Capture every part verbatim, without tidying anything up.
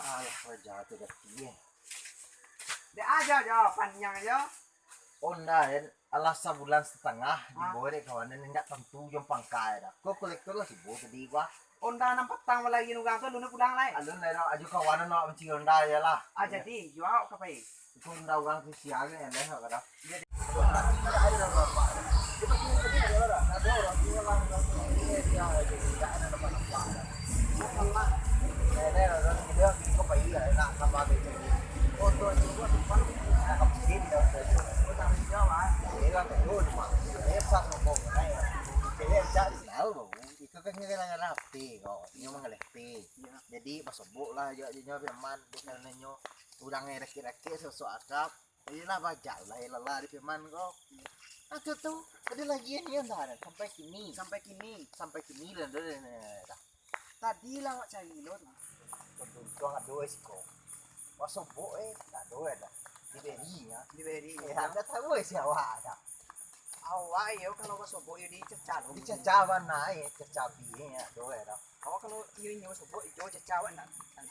Alah, raja tu dah tiye. Dek aja jo, paniang jo. Onda, den. Alah sabulan satangah dibawa dek kawan, den indak tantu jo pangkai dah. Ko kolektor lah tibo tadi, bah. Onda nan patang balagi urang tu, alun pulang lai. Alun lai, dah. Ajo kawan, nak mancari onda je lah. Ah, jadi, jo awak ka pai? Iko onda urang tu sia, kan, eleh awak kadang. Tahu, Bang. Iko kan gara-gara H P kok. Inyo manggaleh H P. Iyo. Jadi, basobok lah jo, jo nyo Firman, dek karanonyo urang rakik-rakik sosok akrab. Iyolah, bajak lah, iyolah, di Firman ko. Ado tu, ado lagi ni, entah dah, sampai kini. Sampai kini. Sampai kini lah, dah, dah, dah, dah. Tadi lah awak cari lo tu. Untuang ado siko. Basobok, eh, tak ado dah. Diberi, ya. Diberi, ya. Ndak tahu, eh, si awak dah. Awak, iyo, kalau basobok, iyo, dicaca lo. Dicaca bana, eh, caca bi, eh, ado dah. Awak kalau iyo inyo sobok, iyo caca awak ndak.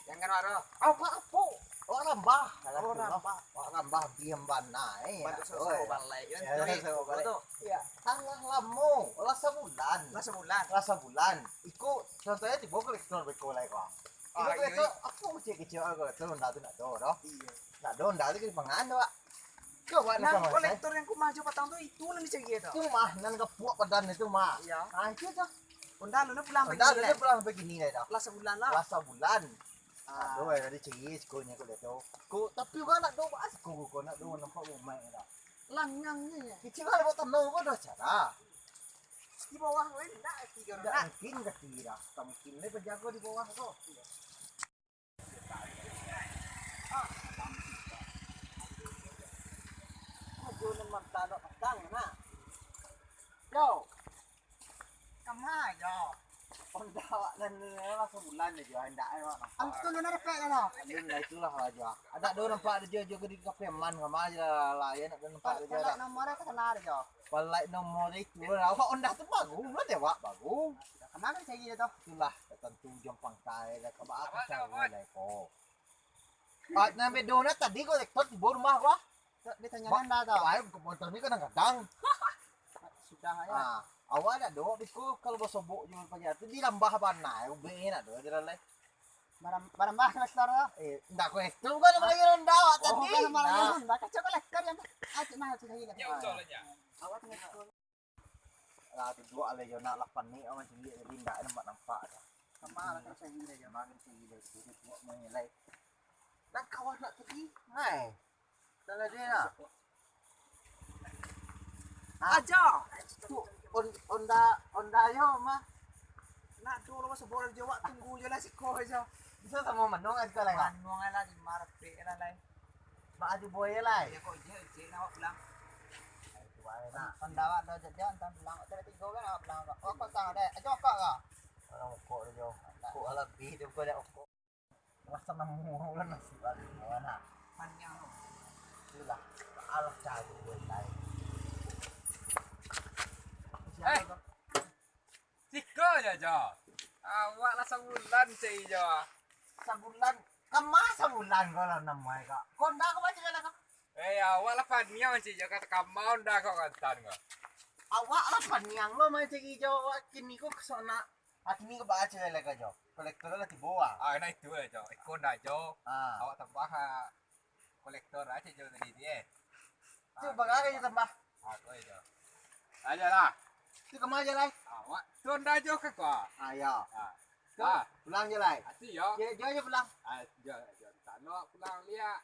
Jangan marah. Apa, apo? Awak rambah. Oh, rambah. Awak rambah biam bana, eh. Bantuak sosok balai, kan? Iyo, sosok balai. Iyo. Alah lamo, lah sabulan. Lah sabulan. Lah sabulan. Iko, contohnyo tibo kolektor beko lai ko. Iko kolektor, apo kecil-kecil kolektor, onda tu ndak ado doh. Iyo. Ndak ado onda tu ka dipangan tu, Pak. Nan kolektor nan kumah jo patang tu, itu nan dicari tu. Itu mah, nan gapuak badan itu mah. Iyo. Ah, itu tu. Onda alun pulang sampai kini lai. Lah sabulan lah. Lah sabulan. Ah. Aduh, eh, tadi cari siko nyo ko dah tu. Ko, tapi urang ndak ado bahas ko, ko ndak ado nampak rumah dah. Langang nyo. Kecil lah buat tanah ko dah cara. Di bawah lain ndak tiga orang. Ndak mungkin kaki dah. Tak mungkin lai pajago di bawah tu. Yo. Kama jo. Onda awak nan ni lah sabulan jo, indak awak nampak. Alun tu alun ado pek lah. Alun lah itulah lah jo. Ndak ado nampak ado jo, jo di kafe man kama aja lah, yo ndak ado nampak ado jo. Palaik nomor ka sana ado jo. Palaik nomor itu lah. Awak onda tu bagus, lah dewak bagus. Kama ka cari dah tu. Itulah, tantu jo pangkai lah, kama ka cari lah ko. Ah, nan bedo na tadi kolektor tibo rumah ko. Ditanyo ndak tu. Bae, motor ni kadang-kadang. Sudah, ya. Ah, awak ndak ado, biko kalau basobok jo paja tu dirambah bana, ubek ndak ado, jalan lai. Baram-, barambah kolektor tu. Eh, ndak kolektor, bukan lagi onda awak tadi. Oh, bukan lagi onda, kacau kolektor yang acik mah tu lagi. Ya, betul aja. Awak tengah Lah, duduak alai jo, nak lah panik amat cilik, jadi ndak nampak-nampak dah. Sama lah, kan sahih dah jo. Makin sahih dah, jadi buat main lai. Nan kawan nak tadi, ngai. Salah dia lah. Aja. Tu, on-, onda, onda yo, mah. Nak tu lo masa bola jo, awak tunggu jo lah siko aja. Bisa samo manuang aja lah, ya? Manuang lah, di marpek lah, lai. Baa juo lai. Iyo, kok ijek, ijek, nak awak pulang. Itu bae, nak. Pandawat dah, jajak, antan pulang. Kok tigo kan awak pulang, kok. Awak kosong ado. Ajo kok ka? Urang kok dah, jo. Kok lah, bi, tu kok dah kok. Rasa nemu lah nasi balik, mana? Panjang tu. Itulah. Alah, cari duit lain. Eh. Siapa tu? Siko jo, Jo. Awak lah sabulan cari jo. Sabulan? Kama sabulan ko lah namuai ko? Ko ndak ko baco lah ko? Eh, awak lah paniang cari jo, ka kama onda ko kantan ko. Awak lah paniang lo mancari jo, awak kini ko kesana. Ah, kini ko baco lah ko jo. Kolektor lah tibo ah. Ah, nah itu lah jo. Iko ndak jo. Ah. Awak tambah, ah, kolektor aja jo tadi tu, eh. Tu bagari tambah. Ah, ko aja. Aja lah. Tu kama aja lai? Awak tu ndak jo ka ko. Ah, ya. Ah. Tu pulang je lai. Ah, tu yo. Je, je, je pulang. Ah, jo, jo. Tano pulang liak.